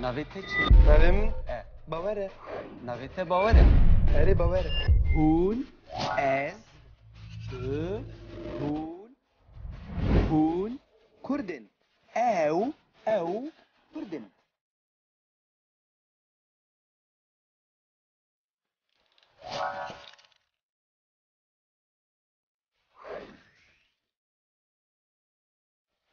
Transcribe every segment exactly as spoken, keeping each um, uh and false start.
Navê te çi? Navê min E. Bawer e. Navê te Bawer e. Erê, Bawer e. Hûn, ez, tu, hûn, hûn Kurd in. Ew, ew Kurd in.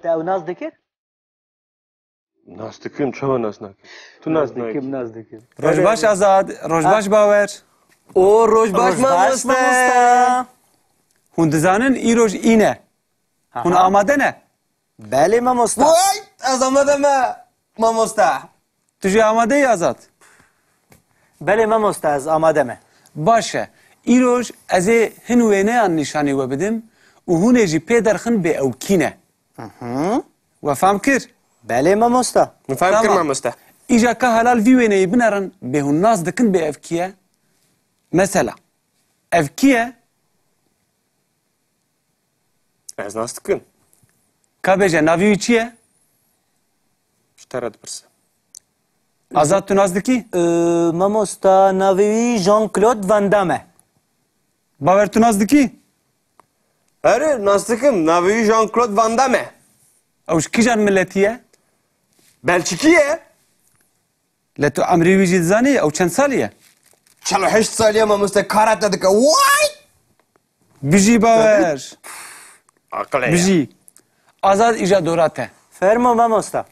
Te ew nas dikir? Nas dikim, çawa nas nakim? Tu nas Nas dikim, nakî. Nas dikim. Roj baş Azad, roj baş Bawer. O roj baş Roj baş mamoste. Mamoste. Hûn dizanin îroj îne. Hûn Aha. amade ne? Belê mamosta. Vay, ez amade me, mamosta. Tu jî amade yî Azad? Belê mamosta, ez amade me. Baş e. Îroj ez ê hin wêneyan nîşanî we bidim û hûn ê jî pê derxin bê ew kî ne. Hı hı. We fam kir? Belê mamosta. Min fam kir Tamam. mamosta. Îja ka helal vî wêneyî binerin bê hûn nas dikin bê ev kî ye? Mesela, ev kî ye? Ez nas dikim. Ka bêje, navê wî çi ye? Ji te re dipirsim. Azad, tu nas dikî? Ee, mamosta, navê wî Jean-Claude Van Damme e. Bawer, tu nas dikî? Erê, nas dikim. Navê wî Jean-Claude Van Damme e. Ew ji kîjan miletî ye? Belçikî ye. Lê tu emrê wî jî dizanî? Ew çend salî ye? Çel û heşt salî ye mamoste, karate dike. Way! Bijî Bawer. Aqilê ye. Bijî. Azad, îja dora te. Fermo mamosta.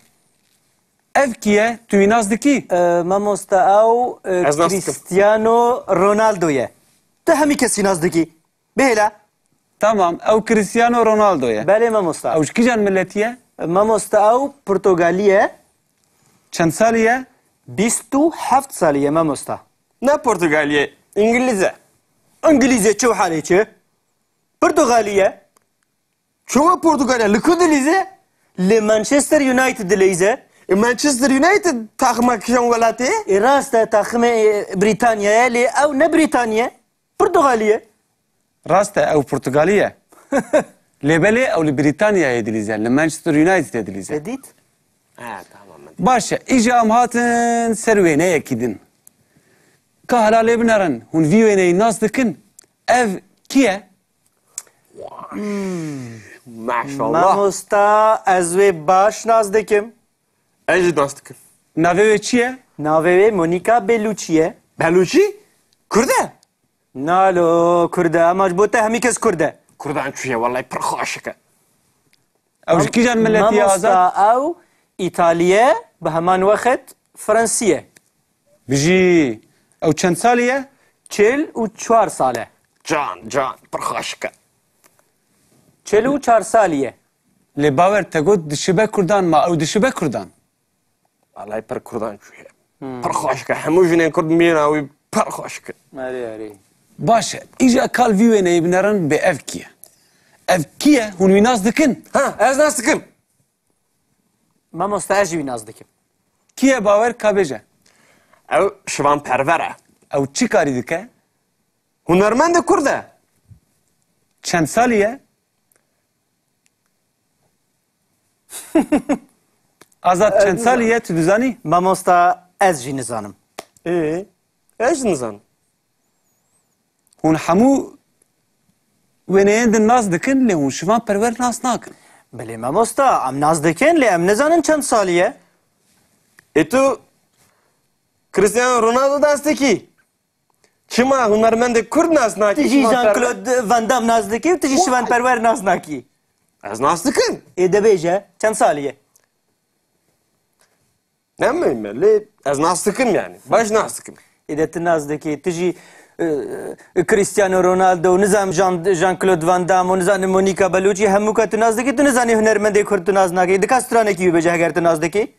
Ev kî ye? Tu wî nas dikî? Ee, mamosta, ew, e, Ez nas dikim. Cristiano Ronaldo ye. Tu hemî kesî nas dikî. Bihêle. Tamam, ew Cristiano Ronaldo ye. Belê mamosta. Ew ji kîjan miletî ye? Mamosta, ew Portugalî ye. Çend salî ye? Bîst û heft salî ye mamosta. Ne Portugalî ye, Îngilîz e. Îngilîz e, çi halê çi? Portugalî ye. Çawa Portugalî ye? Li ku dilîze? Li Manchester United dilîze. E, Manchester United taxima kîjan welatê? E, rast e, taximê, e, Brîtanya ye, lê ew ne Brîtanya ye. Portugalî ye. Rast e, ew Portugalî ye. Lê belê ew li Brîtanyayê dilîze, li Manchester Unitedê dilîze. Te dît? Ha, tamam, min. Baş e, îja em hatin ser wêneyekî din. Ka hela lê binerin, hûn vî wêneyî nas dikin? Ev kî ye? Maşallah. Mamosta, ez wê baş nas dikim. Ez jî nas dikim. Navê wê çi ye? Navê wê Monica Bellucci ye. Bellucci? Kurd e? Nalo, Kurd e, ama ji bo te hemî kes Kurd e. Kurdan çûye, wellahî pir xweşik e. Ew ji kîjan miletî ye, Azad? Mamosta, ew Îtalî ye, bi heman wext Fransî ye. Bijî. Ew çend salî ye? Çil û çar sal e. Can, can, pir xweşik e. Çil û çar salî ye. Lê Bawer, te got dişibe Kurdan, ma ew dişibe Kurdan? Wellahî pir Kurdan çûye. Hmm. Pir xweşik e. Hemû jinên Kurd mîna wî pir xweşik e. Erê, erê. Baş e. Îja kal vî wêneyê binerin bê ev kî ye? Ev kî ye? Hûn wî nas dikin? Ha, ez nas dikim. Mamosta, ez jî wî nas dikim. Kî ye Bawer, ka bêje? Ew Şivan Perwer e. Ew çi karî dike? Hunermendê Kurd e. Çend salî ye? Azad, çend salî ye, tu dizanî? Mamosta, ez jî nizanim. Ê, ez jî nizanim. Hûn hemû wêneyên din nas dikin, lê hûn Şivan Perwer nas nakin. Belê mamosta, em nas dikin, lê em nizanin çend salî ye. Ê tu Cristiano Ronaldo nas dikî? Çima hunermendê Kurd nas nakî? Tu jî Jean-Claude Van Damme nas dikî û tu jî Şivan Perwer nas nakî. Ez nas dikim. Ê de bêje, çend salî ye? Ne muhîm e, lê ez nas dikim yani. Baş nas dikim. Ê de tu nas dikî, tu jî, e, e, Cristiano Ronaldo, nizam Jean, Jean-Claude Van Damme û nizanim Monica Bellucci, hemûka tu nas dikî, tu nizanî hunermendê Kurd tu nas nakî. Dika stranekî wî bêje heger tu nas dikî.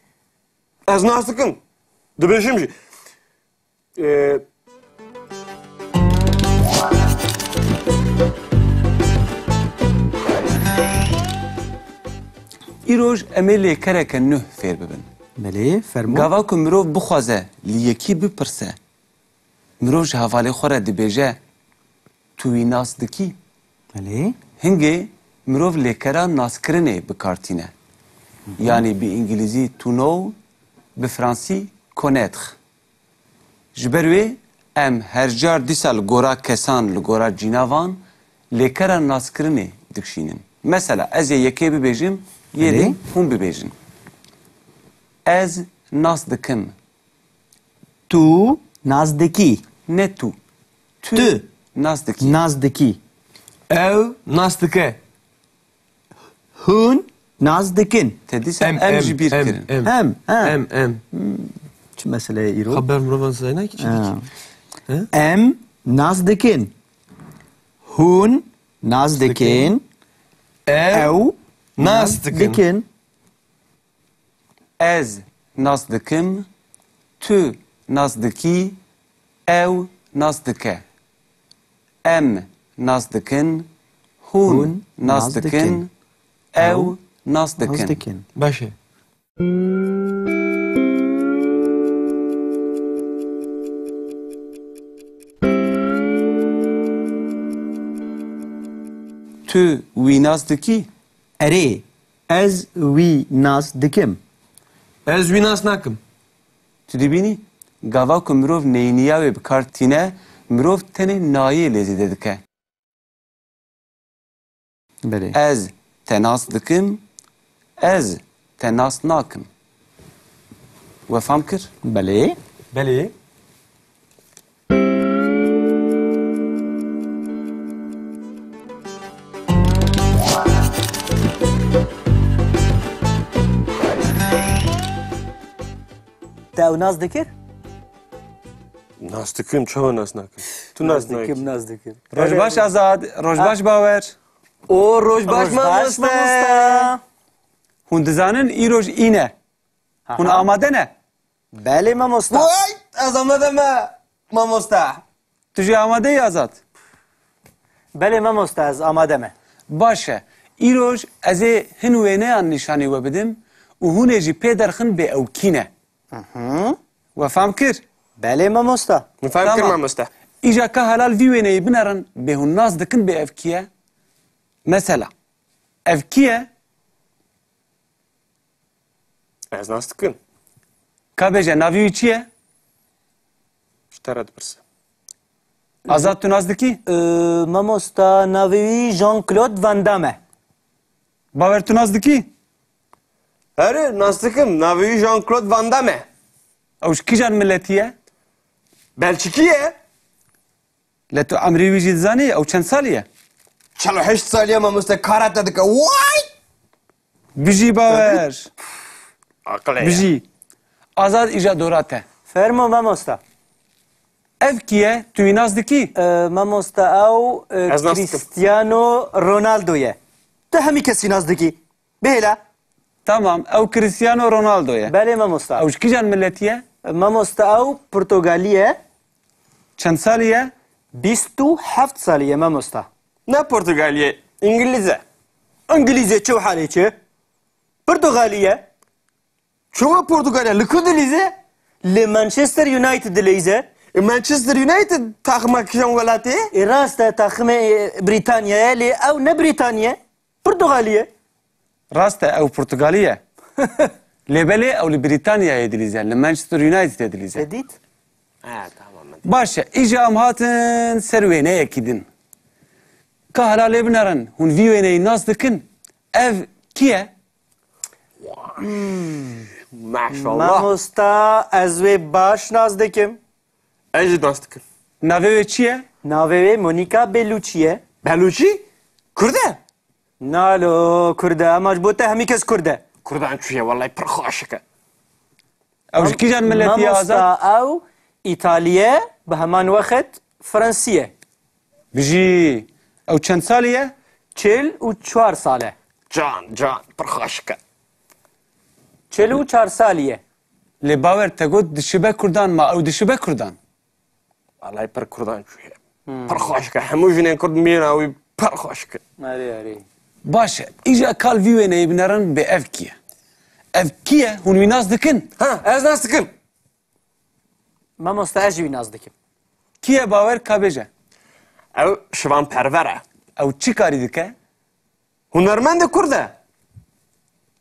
Ez nas dikim. Dibêjim jî. Ee, Îroj em ê lêkereke nuh fêr bibin. Belê, fermo. Gava ku mirov bixwaze li yekî bipirse, mirov ji hevalê xwe re dibêje, tu wî nas dikî? Belê. Hingê mirov lêkera naskirinê bi kar tîne. Hı hı. Yanî bi îngilîzî to know Bi fransî connaître. Ji ber wê em her car dîsa li gora kesan, li gora cînavan lêkera naskirinê dikişînin. Mesela ez ê yekê bibêjim, yê Erê. din hûn bibêjin. Ez nas dikim. Tu nas dikî. Ne tu. Tu Tu. nas dikî. Nas dikî. Ew nas dike. Hûn nas dikin. Te dîsa Em, em em, ji bîr em, kirin. em. Em, ha. Em, em. Çi mesele ye îro? Xeber mirovan zayna ki çi Ha. dikî? He? Em nas dikin. Hûn nas dikin. Ew Ew nas dikin. dikin. Ez nas dikim, tu nas dikî, ew nas dike. Em nas dikin, hûn Hûn nas nas dikin, dikin. ew Ew nas nas dikin. dikin. Baş e. Tu wî nas dikî? Erê, ez wî nas dikim. Ez wî nas nakim. Tu dibînî, gava ku mirov neyniya wê bi kar tîne, mirov tenê nayê lê zêde dike. Belê. Ez te nas dikim, ez te nas nakim. We fam kir? Belê. Belê. Te ew nas dikir? Nas dikim, çawa nas nakim? Tu nas Nas dikim, nakî. nas dikim. Roj baş Azad, roj baş Bawer. O roj baş Roj baş mamoste. mamoste. Hûn dizanin îroj îne. Aha. Hûn amade ne? Belê mamosta. Way, ez amade me mamosta. Tu jî amade yî Azad? Belê mamosta, ez amade me. Baş e. Îroj ez ê hin wêneyan nîşanî we bidim û hûn ê jî pê derxin bê ew kî ne. Hı hı. We fam kir? Belê mamosta. Min fam kir Tamam. mamosta. Îja ka helal vî wêneyî binerin bê hûn nas dikin bê ev kî ye? Mesela, ev kî ye? Ez nas dikim. Ka bêje, navê wî çi ye? Ji te re dipirsim. Azad, tu nas dikî? Ee, mamosta, navê wî Jean-Claude Van Damme e. Bawer, tu nas dikî? Erê, nas dikim. Navê wî Jean-Claude Van Damme e. Ew ji kîjan miletî ye? Belçikî ye. Lê tu emrê wî jî dizanî? Ew çend salî ye? Çel û heşt salî ye mamoste, karate dike. Way! Bijî Bawer. Aqil ye. Bijî. Azad, îja dora te. Fermo mamosta. Ev kî ye? Tu wî nas dikî? Ee, mamosta, ew, e, Ez nas dikim. Cristiano Ronaldo ye. Tu hemî kesî nas dikî. Bihêle. Tamam, ew Cristiano Ronaldo ye. Belê mamosta. Ew ji kîjan miletî ye? Mamosta, ew Portugalî ye. Çend salî ye? Bîst û heft salî ye mamosta. Ne Portugalî ye, Îngilîz e. Îngilîz e, çi halê çi? Portugalî ye. Çawa Portugalî ye? Li ku dilîze? Li Manchester United dilîze. E, Manchester United taxima kîjan welatê? E, rast e, taximê, e, Brîtanya ye, lê ew ne Brîtanya ye. Portugalî ye. Rast e, ew Portugalî ye. Lê belê ew li Brîtanyayê dilîze, li Manchester Unitedê dilîze. Te dît? Ha, tamam, min dît. Baş e, îja em hatin ser wêneyekî din. Ka hela lê binerin, hûn vî wêneyî nas dikin? Ev kî ye? Maşallah. Mamosta, ez wê baş nas dikim. Ez jî nas dikim. Navê wê çi ye? Navê wê Monika Bellucci ye. Bellucci? Kurd e? Na lo, Kurd e, ema ji bo te hemî kes Kurd e. Kurdan çûye, wellahî pir xweşik e. Ew ji kîjan miletî ye, Azad? Mamosta, ew Îtalî ye, bi heman wext Fransî ye. Bijî. Ew çend salî ye? Çil û çar sal e. Can, can, pir xweşik e. Çil û çar salî ye. Lê Bawer, te got dişibe Kurdan, ma ew dişibe Kurdan? Wellahî pir Kurdan çûye. Hmm. Pir xweşik e. Hemû jinên Kurd mîna wî pir xweşik e. Erê, erê. Baş e. Îja kal vî wêneyê binerin bê ev kî ye? Ev kî ye? Hûn wî nas dikin? Ha, ez nas dikim. Mamosta, ez jî wî nas dikim. Kî ye Bawer, ka bêje? Ew Şivan Perwer e. Ew çi karî dike? Hunermendê Kurd e.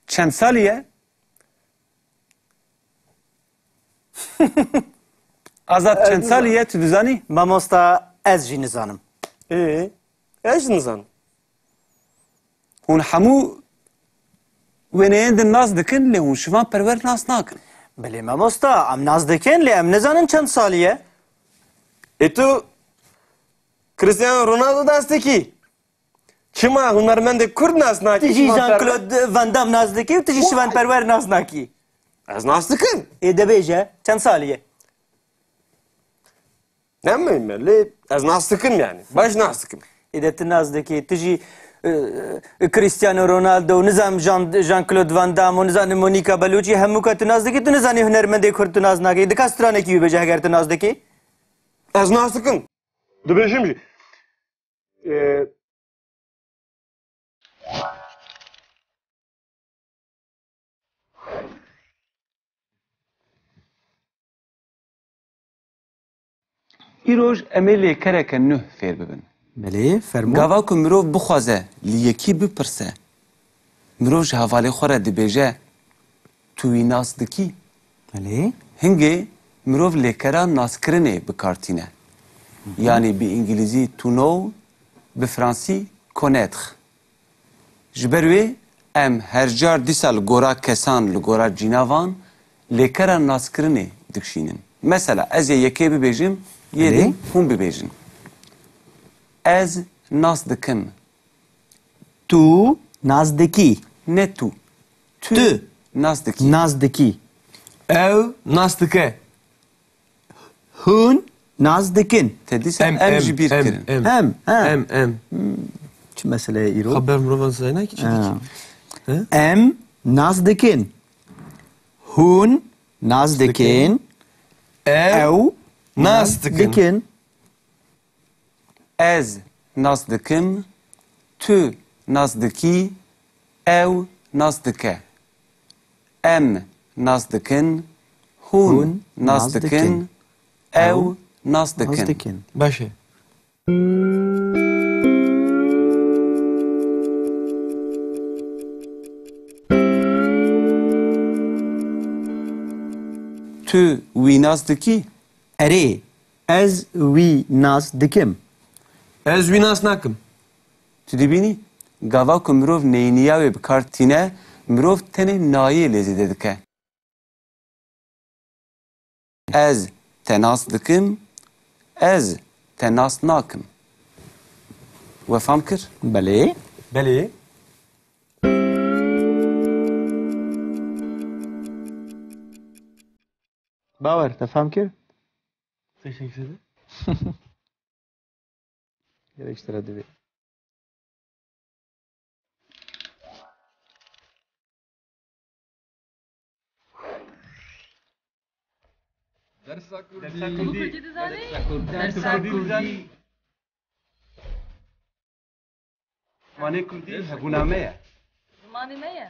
Çend salî ye? Azad, çend salî ye, tu dizanî? Mamosta, ez jî nizanim. Ê, ez jî nizanim. Hûn hemû wêneyên din nas dikin, lê hûn şivan Perwer nas nakin. Belê mamosta, em nas dikin, lê em nizanin çend salî ye. Ê tu Cristiano Ronaldo nas dikî? Çima hunermendê Kurd nas nakî? Tu jî Jean-Claude Van Damme nas dikî û tu jî Şivan Perwer nas nakî. Ez nas dikim. Ê de bêje, çend salî ye? Ne muhîm e, lê ez nas dikim yani. Baş nas dikim. Ê de tu nas dikî, tu jî, e, Cristiano Ronaldo, nizam Jean, Jean-Claude Van Damme û nizanim Monica Bellucci, hemûka tu nas dikî, tu nizanî hunermendê Kurd tu nas nakî. Dika stranekî wî bêje heger tu nas dikî. Ez nas dikim. Dibêjim jî. E, Îroj em ê lêkereke nuh fêr bibin. Belê, fermo. Gava ku mirov bixwaze li yekî bipirse, mirov ji hevalê xwe re dibêje, "Tu wî nas dikî?" Belê. Hingê mirov lêkera naskirinê bi kar tîne. Hı hı. Yanî bi îngilîzî to know, bi fransî connaître. Ji ber wê em her car dîsa li gora kesan, li gora cînavan lêkera naskirinê dikişînin. Mesela ez ê yekê bibêjim, yê Belê. din hûn bibêjin. Ez nas dikim. Tu nas dikî. Ne tu. Tu Tu. nas dikî. Nas dikî. Ew nas dike. Hûn nas dikin. Te dîsa Em, em em, ji bîr em, kirin. em. Em, ha. Em, em. Çi mesele ye îro? Xeber mirovan zayna ki çi Ha. dikî? He? Em nas dikin. Hûn nas dikin. Ew Ew nas dikin. dikin. Ez nas dikim, tu nas dikî, ew nas dike. Em nas dikin, hûn Hûn nas nas dikin, dikin. ew Ew nas nas dikin. dikin. Baş e. Tu wî nas dikî? Erê, ez wî nas dikim. Ez wî nas nakim. Tu dibînî, gava ku mirov neyniya wê bi kar tîne, mirov tenê nayê lê zêde dike. Ez te nas dikim, ez te nas nakim. We fam kir? Belê. Belê. Bawer, te fam kir? Teşekkür ederim. Gerek işte reddi bir. Dersa Kurdî. Dersa Kurdî. Dersa Kurdî. Zimanê Kurdî hebûna me ye. Zimanê me ye.